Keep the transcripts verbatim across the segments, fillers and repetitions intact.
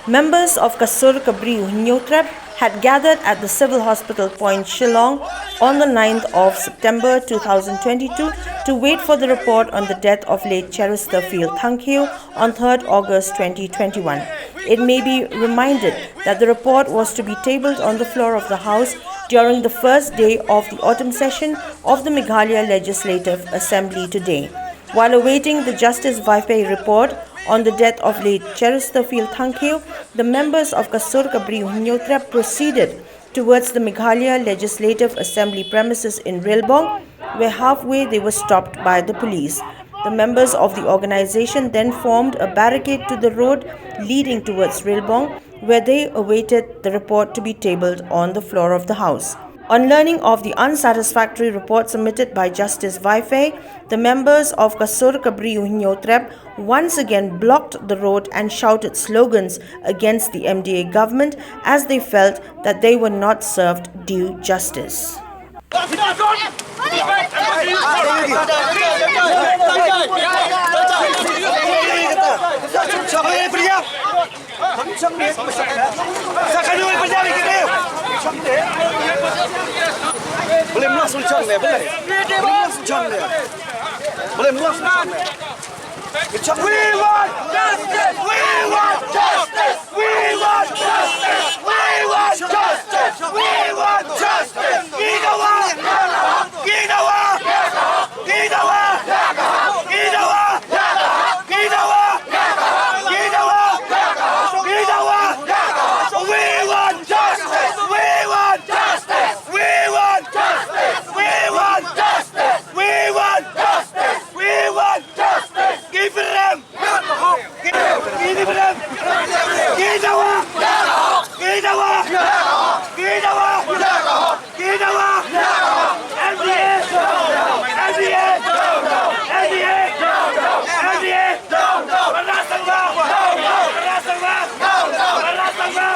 Members of Kasur Kabri Hynñiewtrep had gathered at the Civil Hospital Point, Shillong on the ninth of September two thousand twenty-two to wait for the report on the death of late Cheristerfield Thangkhiew on third August twenty twenty-one. It may be reminded that the report was to be tabled on the floor of the House during the first day of the autumn session of the Meghalaya Legislative Assembly today. While awaiting the Justice Vaiphei report on the death of late Cheristerfield Thangkhiew, the members of Kasur Kabri Hynñiewtrep proceeded towards the Meghalaya Legislative Assembly premises in Railbong, where halfway they were stopped by the police. The members of the organization then formed a barricade to the road leading towards Railbong, where they awaited the report to be tabled on the floor of the House. On learning of the unsatisfactory report submitted by Justice Vaiphei, the members of Kasur Kabri Hynñiewtrep once again blocked the road and shouted slogans against the M D A government as they felt that they were not served due justice. We want justice! We want justice! We want justice! We want justice! We want justice! Ki dawa! Ki dawa! Ki dawa! Ki dawa! We want justice! We want justice! We want justice! We want justice! We want justice! We want justice! Give them! Give them! Ki dawa! Ki dawa! Ki dawa! Ki dawa! M D A! M D A! M D A! M D A! Para Sangma! Para Sangma! Para Sangma!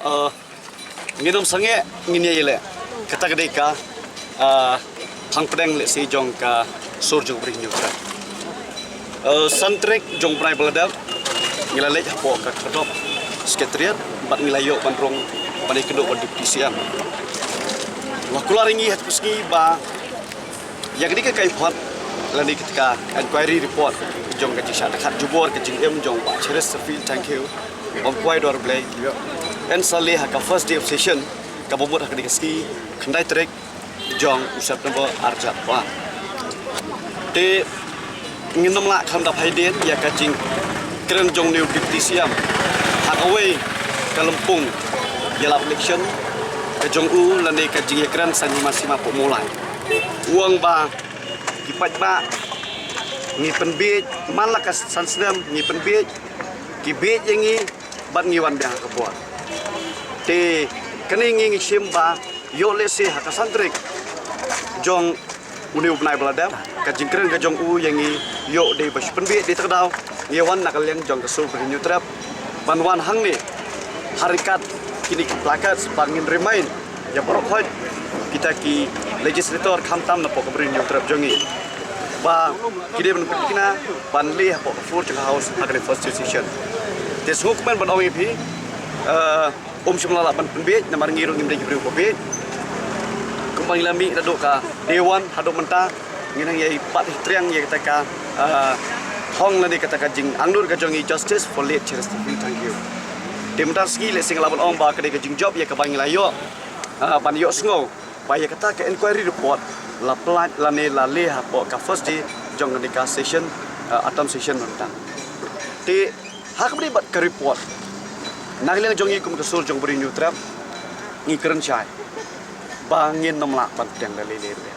Uh, ngin ym sangeh, ngin ïa ïaleh. Kata ka dei ka, uh, phang pdeng lehse jong ka sur jong Bri Hynñiewtrep. Uh, san tarik jong u bnai ba la dep, ngi la leit hapoh ka khyrdop Secretariat, bad ngi la ïoh ban rung ban ïakynduh bad u Deputy C M. La kular ïa ngi ha kata ka sngi ba ïa kane ka kaiphod lane kata ka inquiry report jong ka jingshah dkhot jubor ka jingim jong u Bah Cheristerfield Thangkhiew bym kwai dor Blei, yn sa leh ha ka first day of session kaba mut ha kane ka sngi khyndai tarik jong u September arhajar arphew ar. Te ngin ym lah khlem da phai dien ïa ka jingkren jong u Deputy C M ha kawei ka lympung ïalap election ka jong u lane ka jingïakren saiñ hima sima hapoh Mawlai. U ong ba ki paidbah ngi pynbieit, man la ka san snem ngi pynbieit, ki bieit ïa ngi bad ngi wan biang ha ka bor. Te kane ngi ngi shim ba ïoh lehse ha ka san tarik jong une u bnai ba la dep, ka jingkren ka jong u ïa ngi ïoh dei ba shu pynbieit. Dei ta ka daw ngi wan na ka liang jong ka sur Bri Hynñiewtrep ban wan hangne ha ryngkat kine ki placards ba ngin remind ïa baroh khoit kita ki legislator khamtam napoh ka Bri Hynñiewtrep jong ngi ba ki dei ban pynthikna ban leh hapoh ka floor jong ka House ha kane first session. Te sngewkmen ban ong ïa phi, eh, ym shym la lah ban pynbieit namar ngi ruh ngim dei ki briew ba bieit. Kumba ngi la mih naduh ka day one haduh mynta, ngin nang ïai pat hi triang ïa kata ka, ah, thong lane kata ka jingangnud ka jong ngi, justice for late Cheristerfield Thangkhiew. Te mynta sngi lehse nga lah ban ong ba ka dei ka jingjop ïa kaba ngi la ïoh, ah, ban ïohsngew ba ïa kata ka inquiry report la pynlait lane la leh hapoh ka first day jong kane ka session, ah, autumn session mynta. Te ha kaba ïadei bad ka report, na ka liang jong ngi kum ka sur jong Bri Hynñiewtrep, ngi kren shai ba ngin ym lah ban pdiang da lei lei ruh.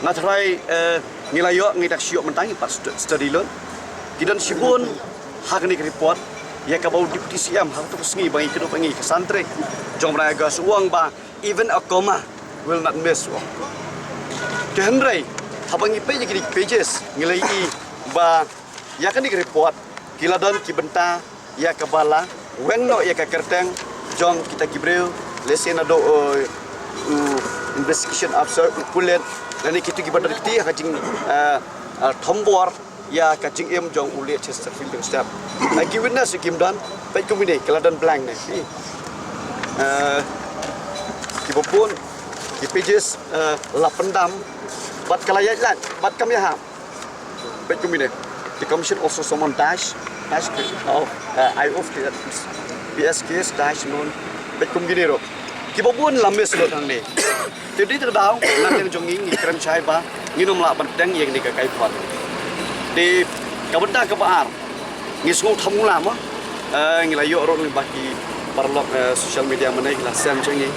Nga tharai, eh, ngi la ïoh, ngi dak shu ïoh mynta ngi pat stu-, study lut. Ki don shibun ha kane ka report ïa kaba u Deputy C M ha kato ka sngi ba ngi kynduh ba ngi ka san tarik jong u bnai August, u ong ba even a comma will not miss, u ong. Te hynrei haba ngi peit ïa kine ki pages ngi la ïohi ba ïa kane ka report ki la don ki bynta ïa kaba la weng noh ïa ka kyrteng jong kita ki briew, lehse naduh u investigation officer, u pulit, lane kito kiba don kti ha ka jing, eh, eh, thombor ïa ka jingim jong u Late Chesterfield Lyngstep. Ngi ki witness kim don, peit kumne ki la don blank ne. Eh, kiba bun ki pages, eh, la pyndam bad ka la ïaid lait bad kam ïahap. Peit kumne. The commission also summon dash dash of, uh, I of P S case dash known. Peit kumne ruh. Kiba bun la miss lut hangne. Te dei ta ka daw na liang jong ngi ngi kren shai ba ngin ym lah ban teng ïa kane ka kai phat. Te ka bynta kaba ar, ngi sngew tham ngula mo. Eh, ngi la ïoh ruh lyngba ki paralok, eh, social media mynne ki la send sha ngi.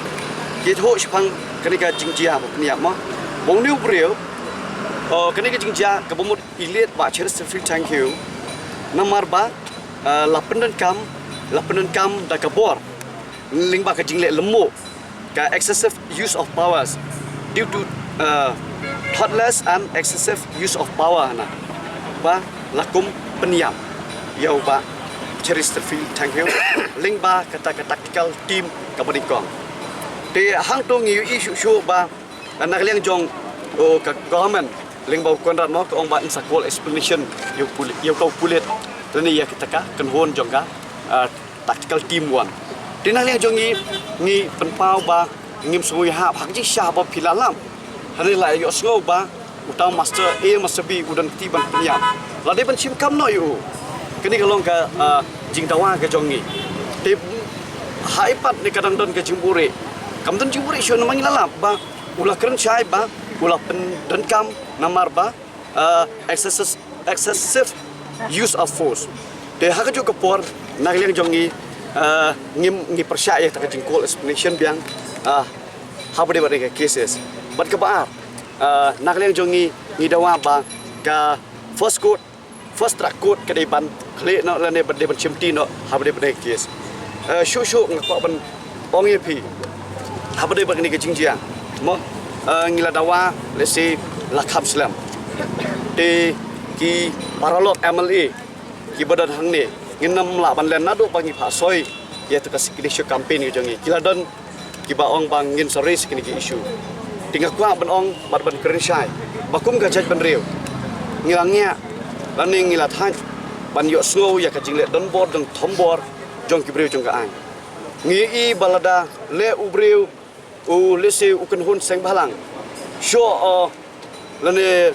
Ki thoh shaphang kane ka jingjia ba pynïap mo. Ba une u briew, oh, kane ka jingjia kaba mut i Late Bah Chesterfield Thangkhiew, namar ba, eh, la pyndonkam, la pyndonkam da ka bor lyngba ka jingleh lyngngoh, ka excessive use of powers due to, uh, thoughtless and excessive use of power, na ba la kum pynïap ïa u Bah Chesterfield Thangkhiew lyngba kata ka tactical team kaba nyngkong. Te hangto ngi ïohi shuh shuh ba na ka liang jong, oh, ka government lyngba u Conrad mo ka ong ba yn sa call explanation ïa u pulit, ïa u pulit lane ïa kata ka kynhun jong ka, ah, tactical team one. Te na liang jong ngi ngi pynpaw ba ngim sngew ïahap ha ka jingshisha ba phi la lap. Hynrei la ïohsngew ba uta u master A, master B u don kti ban pynïap. La dei ban shim kam noh ïa u. Kane ka long ka, ah, jingdawa ka jong ngi. Te ha i pat ne ka dang don ka jingbuhrieh. Kam don jingbuhrieh shuh namar ngi la lap ba u la kren shai ba u la pyndonkam namar ba, uh, excessive, excessive use of force. Te ha kajuh ka por na ka liang jong ngi, uh, ngim, ngi pyrshah ïa kata ka jing call explanation biang, uh, ha ba dei ba dei ka cases. Bad kaba ar, uh, na ka liang jong ngi ngi dawa ba ka first court, first track court ka dei ban khlieh noh lane ba dei ban shimti noh ha ba dei ba dei ka case. Eh, shuh shuh nga kwah ban ong ïa phi ha ba dei ba kane ka jingjia mo, eh, ngi la dawa lehse la kham slem. Te ki paralok M L A kiba don hangne ngin ym lah ban len naduh ba ngi phah soi ïa tu ka signature campaign ka jong ngi. Ki la don kiba ong ba ngin sa raise kine ki issue. Te nga kwah ban ong bad ban kren shai ba kum ka jaitbynriew ngi la ngiah lane ngi la thait ban ïohsngew ïa ka jingleh donbor dongthombor jong ki briew jong ka aiñ. Ngi ïohi ba lada leh u briew u lehse u kynhun seng bhalang shoh, uh, lane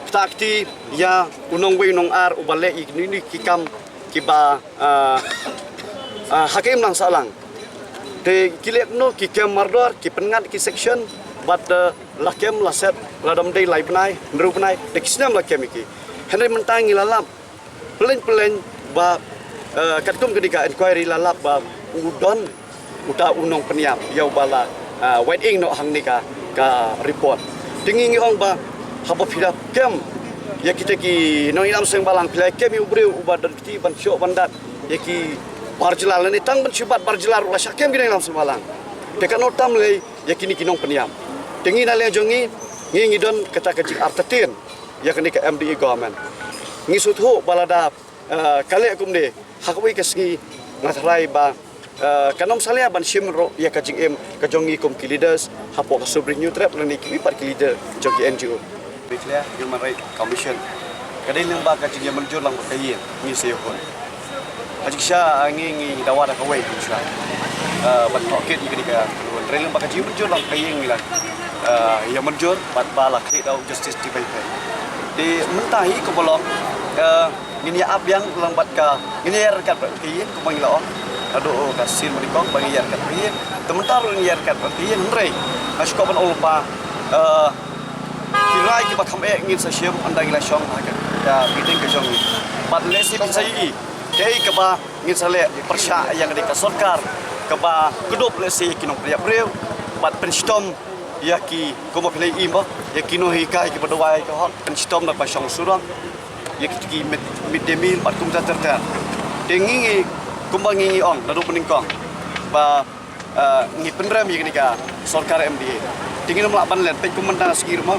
ktah kti ïa u nongwei nongar uba leh ïa kine ki kam kiba, ah, ah, ha ka imlang sahlang. Te ki leh kumno, ki kem mardor, ki pynngat ki section bad, eh, la kem la set, la dom dei lai bnai, hynriew bnai, te ki snem la kem ïa ki. Hynrei mynta ngi la lap pyllein pyllein ba, eh, katkum kane ka inquiry la lap ba u don uta u nongpynïap ïa uba la, ah, wad ïing noh hangne ka, ka report. Te ngi ngi ong ba haba phi la kem ïa kita ki nongïalam seng bhalang, phi la kem ïa u briew uba don kti ban shoh ban dat ïa ki bar jylla lane tang ban shu bat bar jylla ruh la shah kem ki nongïalam seng bhalang. Te katno tam lei ïa kine ki nongpynïap. Te ngi na liang jong ngi ngi ngi don kata ka jingartatien ïa kane ka M D A government. Ngi sngewthuh ba lada, eh, ka leh kumne ha kawei ka sngi nga tharai ba, eh, kan ym salia ban shim ruh ïa ka jingim ka jong ngi kum ki leaders hapoh ka Sovereign Hynñiewtrep lane kiwei pat ki leader jong ki N G O. Declare Human Rights Commission ka dei lyngba ka jingïamynjur lang bad ka ïing ngi sa ïoh. Ha jingshisha ngi ngi dawa da kawei ka shuwa, eh, ban tohkit ïa kane ka, hynrei lyngba ka jingmynjur lang ka ïing ngi la, eh, ïamynjur bad ba la khlieh da u Justice T. Beiphei. Te mynta hi ka Block, eh, ngin ïa ap biang lang bad ka, ngin ïa ryngkat bad ka ïing kumba ngi la ong. Naduh ka sien ba nyngkong ba ngin ïa ryngkat bad ka ïing. Te mynta ruh ngin ïa ryngkat bad ka ïing, hynrei nga shu kwah ban ong lypa, eh, ki rai kiba kham eh ngin sa shim ynda ngi la shong ha ka, ka meeting ka jong ngi. Bad lehse phin sa ïohi kaei kaba ngin sa leh pyrshah ïa kane ka sorkar kaba kdup lehse ïa ki nongpynïap briew bad pynshitom ïa ki, kumba phi la ïohi mo, ïa ki nonghikai kiba duwai ka hok, pynshitom da kaba shong surok ïa ki, ki mid, mid day meal bad kumta ter ter. Te ngi ngi Kumba ngi ngi ong naduh banyngkong ba, eh, ngi pynrem ïa kane ka sorkar M D A. Te ngin ym lah ban len, peit kumba mynta sngi ruh mo,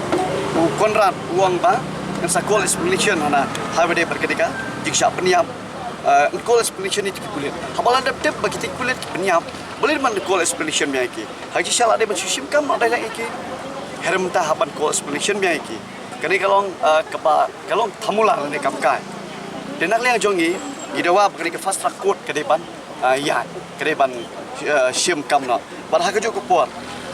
u Conrad u ong ba ngan sa call explanation hana ha kaba ïadei bad kane ka jingshah pynïap. Eh, ngan call explanation ïa ki pulit. Haba la dep tip ba kita ki pulit ki pynïap, balei ban call explanation biang ïa ki? Ha ka jingshah lade ban shu shim kam noh dei la ïa ki. Hynrei mynta hap ban call explanation biang ïa ki. Kane ka long, eh, kaba, ka long thamula lane kam kai. Te na ka liang jong ngi, ngi dawa ba kane ka fast track court ka dei ban, eh, ïaid, ka dei ban, eh, shim kam noh. Bad ha kajuh ka por,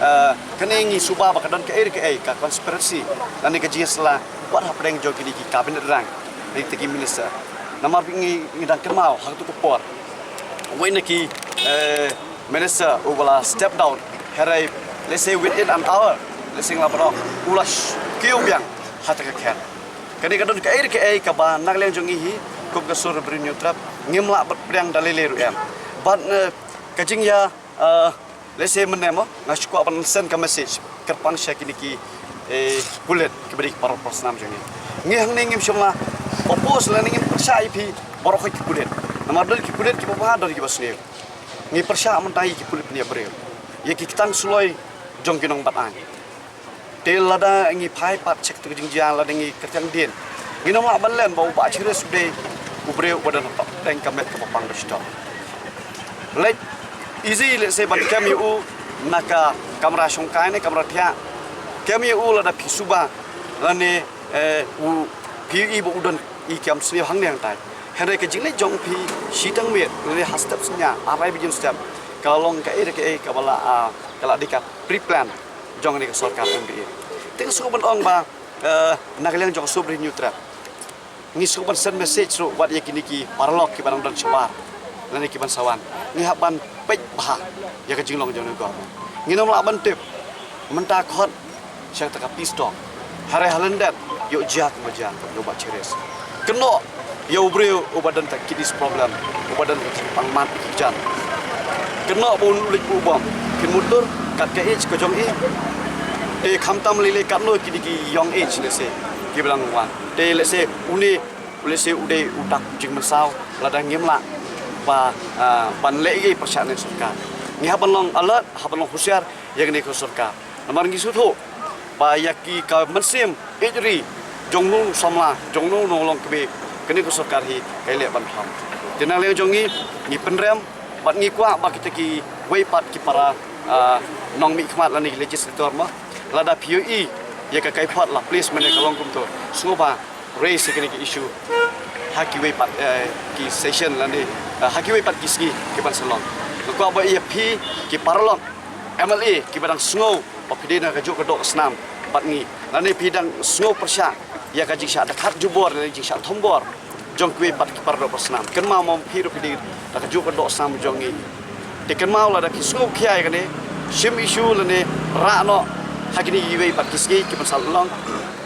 eh, kane ngi suba ba ka don kaei re kaei ka conspiracy lane ka jingïasylla wat hapdeng jong kine ki cabinet rank, lane kita ki minister. Namar ba ngi, ngi dang kynmaw ha kato ka por, uwei na ki, eh, minister uba la step down, hynrei lehse within an hour, lehse ngi lah ban ong u la sh-, kiew biang ha kata ka khet. Kane ka don kaei re kaei kaba na ka liang jong ngi hi kum ka sur Bri Hynñiewtrep ngim lah ban pdiang da lei lei ruh em. Bad, eh, ka jingïa, eh, lehse mynne mo nga shu kwah ban send ka message kyrpang sha kine ki, eh, pulit kiba dei ki para paralok snam jong ngi. Ngi hangne ngim shym la oppose lane ngim pyrshah ïa phi baroh ki pulit. Namar don ki pulit kiba bha, don kiba sniew. Ngi pyrshah mynta ïa ki pulit pynïap briew, ïa ki ktang suloi jong ki nongbat aiñ. Te lada ngi phai pat sha kata ka jingjia, lada ngi kyrteng dien, ngin ym lah ban len ba u Bah Chiris u dei u briew uba don hapdeng ka met kaba pang ba shitom. Leit easy, lehse ban kem ïa u na ka kamra shongkai ne kamra thiah. Kem ïa u lada phi suba lane, eh, u phi ïohi ba u don i kam sniew hangne hangtai. Hynrei ka jingleit jong phi shiteng miet lane ha step synñia, arai baje mynstep, ka la long kaei re kaei kaba la, ah, ka la dei ka pre-plan jong kane ka sorkar M D A. Te nga sngewbha ban ong ba, eh, na ka liang jong ka sur Bri Hynñiewtrep ngi sngewbha ban send message ruh wat ïa kine ki paralok kiba dang don shabar lane kiban sa wan. Ngi hap ban peit bha ïa ka jinglong jong kane ka government. Ngin ym lah ban tip mynta khot sha kata ka peace talk, hynrei ha lyndet ïoh jia kumba jia ïa u Bah Chiris. Kynnoh ïa u briew uba don ka kidney problem, uba don ka jingpang mat ki jan. Kynnoh ba un leit buh bom. Phin mutdur kat ka age ka jong i. Te khamtam lei lei katno kine ki young age lehse kiba dang wan. Te lehse une, lehse u dei u dak jingmynsaw lada ngim lah ba, ah, ban leh ei ei pyrshah ne sorkar. Ngi hap ban long alert, hap ban long husiar ïa kane ka sorkar. Namar ngi sngewthuh ba ïa ki ka mynsiem ïeit ri jong u samla, jong u nonglong kmie, kane ka sorkar hi ka leh ban pham. Te na liang jong ngi, ngi pynrem bad ngi kwah ba kita kiwei pat ki para, ah, nongmihkhmat lane ki legislator mo, lada phi ïohi ïa ka kaiphod la place mynne ka long kumto, sngewbha raise ïa kane ka issue ha kiwei pat, eh, ki session lane, eh, ha kiwei pat ki sngi kiban sa long. Nga kwah ba ïa phi ki paralok M L A kiba dang sngew ba phi dei na kajuh ka doh ka snam bad ngi, lane phi dang sngew pyrshah ïa ka jingshah dkhar jubor lane jingshah thombor jong kiwei pat ki para doh para snam, kynmaw mo phi ruh phi dei na kajuh ka doh snam jong ngi. Te kynmaw lada phi sngew khia ïa kane, shim issue lane rah noh ha kine kiwei pat ki sngi kiban sa long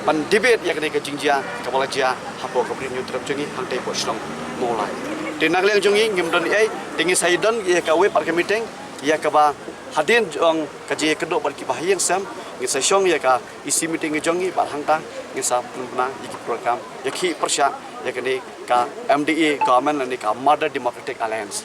ban debate ïa kane ka jingjia kaba la jia hapoh ka Bri Hynñiewtrep jong ngi hangtei hapoh Shillong Mawlai. Te na ka liang jong ngi ngim don ei ei, te ngin sa ïadon ïa kawei pat ka meeting ïa kaba hadien jong ka jingïakynduh bad kiba ha ïing sem, ngin sa shong ïa ka E C meeting ka jong ngi bad hangta ngin sa pynbna ïa ki program ïa ki pyrshah ïa kane ka M D A government lane ka Mother Democratic Alliance.